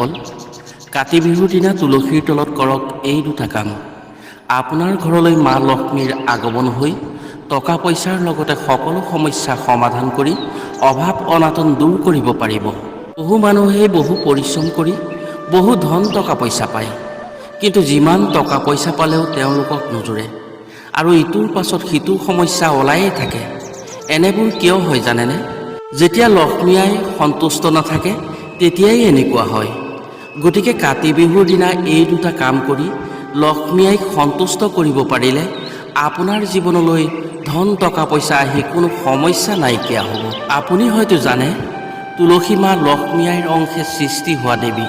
বন্ধুসকল, কাতি বিহুৰ দিনা তুলসীৰ তলত কৰক এই দুটা কাম। আপোনাৰ ঘৰলৈ মা লক্ষ্মীৰ আগমন হৈ টকা পইচাৰ লগতে সকলো সমস্যা সমাধান কৰি অভাৱ অনাটন দূৰ কৰিব পাৰিব। বহু মানুহেই বহু পৰিশ্ৰম কৰি বহু ধন টকা পইচা পায়, কিন্তু যিমান টকা পইচা পালেও তেওঁলোকক নোজোৰে আৰু ইটোৰ পাছত সিটো সমস্যা ওলায়ে থাকে। এনেবোৰ কিয় হয় জানেনে? যেতিয়া লক্ষ্মী আই সন্তুষ্ট নাথাকে, তেতিয়াই এনেকুৱা হয়। গতিকে কাতি বিহুৰ দিনা এই দুটা কাম কৰি লক্ষ্মী আইক সন্তুষ্ট কৰিব পাৰিলে আপোনাৰ জীৱনলৈ ধন টকা পইচা আহি কোনো সমস্যা নাইকিয়া হ'ব। আপুনি হয়তো জানে, তুলসী মা লক্ষ্মী আইৰ অংশে সৃষ্টি হোৱা দেৱী।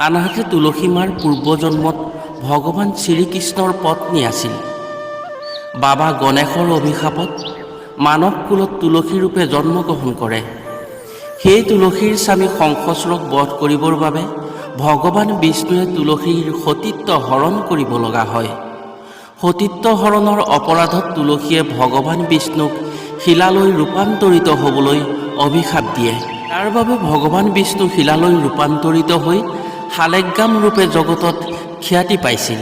আনহাতে তুলসী মাৰ পূৰ্বজন্মত ভগৱান শ্ৰীকৃষ্ণৰ পত্নী আছিল। বাবা গণেশৰ অভিশাপত মানৱ কুলত তুলসী ৰূপে জন্মগ্ৰহণ কৰে। সেই তুলসীৰ স্বামী শংখচূড়ক বধ কৰিবৰ বাবে ভগৱান বিষ্ণুৱে তুলসীৰ সতীত্ব হৰণ কৰিব লগা হয়। সতীত্ব হৰণৰ অপৰাধত তুলসীয়ে ভগৱান বিষ্ণুক শিলালৈ ৰূপান্তৰিত হ'বলৈ অভিশাপ দিয়ে। তাৰ বাবে ভগৱান বিষ্ণু শিলালৈ ৰূপান্তৰিত হৈ শালেগ্ৰাম ৰূপে জগতত খ্যাতি পাইছিল।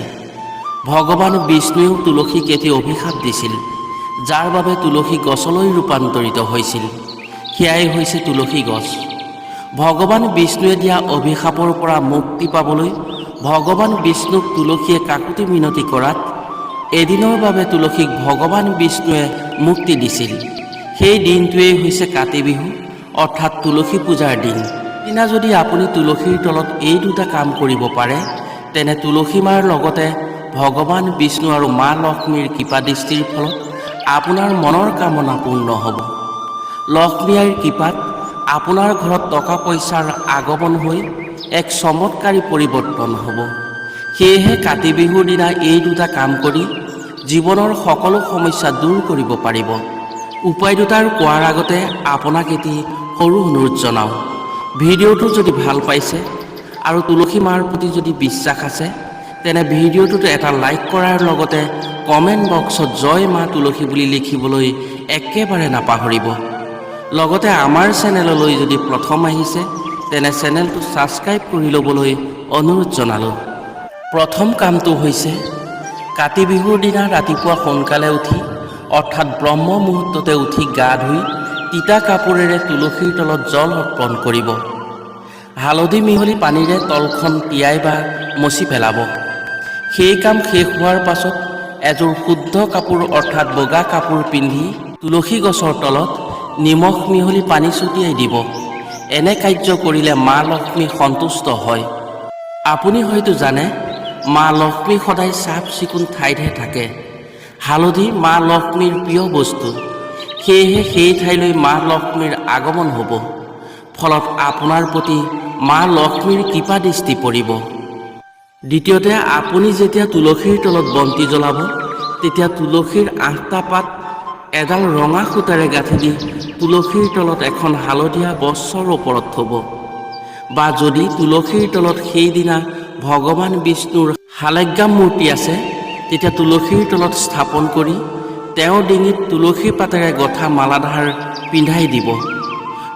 ভগৱান বিষ্ণুৱেও তুলসীক এটি অভিশাপ দিছিল, যাৰ বাবে তুলসী গছলৈ ৰূপান্তৰিত হৈছিল। সেয়াই হৈছে তুলসী গছ। ভগৱান বিষ্ণুৱে দিয়া অভিশাপৰ পৰা মুক্তি পাবলৈ ভগৱান বিষ্ণুক তুলসীয়ে কাকুতি মিনতি কৰাত এদিনৰ বাবে তুলসীক ভগৱান বিষ্ণুৱে মুক্তি দিছিল। সেই দিনটোৱেই হৈছে কাতি বিহু, অৰ্থাৎ তুলসী পূজাৰ দিন। দিনা যদি আপুনি তুলসীৰ তলত এই দুটা কাম কৰিব পাৰে, তেনে তুলসী মাৰ লগতে ভগৱান বিষ্ণু আৰু মা লক্ষ্মীৰ কৃপা দৃষ্টিৰ ফলত আপোনাৰ মনৰ কামনা পূৰ্ণ হ'ব। লক্ষ্মী আইৰ কৃপাত আপোনাৰ ঘৰত টকা পইচাৰ আগমন হৈ এক চমৎকাৰী পৰিৱৰ্তন হ'ব। সেয়েহে কাতি বিহুৰ দিনা এই দুটা কাম কৰি জীৱনৰ সকলো সমস্যা দূৰ কৰিব পাৰিব। উপায় দুটাৰ কোৱাৰ আগতে আপোনাক এটি সৰু অনুৰোধ জনাওঁ। ভিডিঅ'টো যদি ভাল পাইছে আৰু তুলসী মাৰ প্ৰতি যদি বিশ্বাস আছে, তেনে ভিডিঅ'টোত এটা লাইক কৰাৰ লগতে কমেণ্ট বক্সত "জয় মা তুলসী" বুলি লিখিবলৈ একেবাৰে নাপাহৰিব। লগতে আমাৰ চেনেললৈ যদি প্ৰথম আহিছে, তেনে চেনেলটো ছাবস্ক্ৰাইব কৰি ল'বলৈ অনুৰোধ জনালোঁ। প্ৰথম কামটো হৈছে কাতি বিহুৰ দিনা ৰাতিপুৱা সোনকালে উঠি, অৰ্থাৎ ব্ৰহ্ম মুহূৰ্ততে উঠি গা ধুই তিতা কাপোৰেৰে তুলসীৰ তলত জল অৰ্পণ কৰিব। হালধি মিহলি পানীৰে তলখন তিয়াই বা মচি পেলাব। সেই কাম শেষ হোৱাৰ পাছত এযোৰ শুদ্ধ কাপোৰ, অৰ্থাৎ বগা কাপোৰ পিন্ধি তুলসী গছৰ তলত নিমখ মিহলি পানী ছটিয়াই দিব। এনে কাৰ্য কৰিলে মা লক্ষ্মী সন্তুষ্ট হয়। আপুনি হয়তো জানে, মা লক্ষ্মী সদায় চাফ চিকুণ ঠাইতহে থাকে। হালধি মা লক্ষ্মীৰ প্ৰিয় বস্তু। সেয়েহে সেই ঠাইলৈ মা লক্ষ্মীৰ আগমন হ'ব। ফলত আপোনাৰ প্ৰতি মা লক্ষ্মীৰ কৃপা দৃষ্টি পৰিব। দ্বিতীয়তে, আপুনি যেতিয়া তুলসীৰ তলত বন্তি জ্বলাব, তেতিয়া তুলসীৰ আঠটা পাত এডাল ৰঙা সূতাৰে গাঁঠি দি তুলসীৰ তলত এখন হালধীয়া বস্ত্ৰৰ ওপৰত থ'ব। বা যদি তুলসীৰ তলত সেইদিনা ভগৱান বিষ্ণুৰ শালেগ্ৰাম মূৰ্তি আছে, তেতিয়া তুলসীৰ তলত স্থাপন কৰি তেওঁৰ ডিঙিত তুলসী পাতেৰে গঁথা মালাধাৰ পিন্ধাই দিব।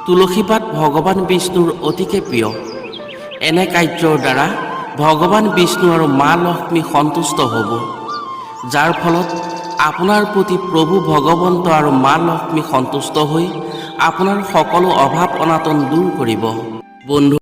তুলসী পাত ভগৱান বিষ্ণুৰ অতিকে প্ৰিয়। এনে কাৰ্যৰ দ্বাৰা ভগৱান বিষ্ণু আৰু মা লক্ষ্মী সন্তুষ্ট হ'ব, যাৰ ফলত আপোনাৰ প্ৰতি প্ৰভু ভগৱন্ত আৰু মা লক্ষ্মী সন্তুষ্ট হৈ আপোনাৰ সকলো অভাৱ অনাটন দূৰ কৰিব। বন্ধু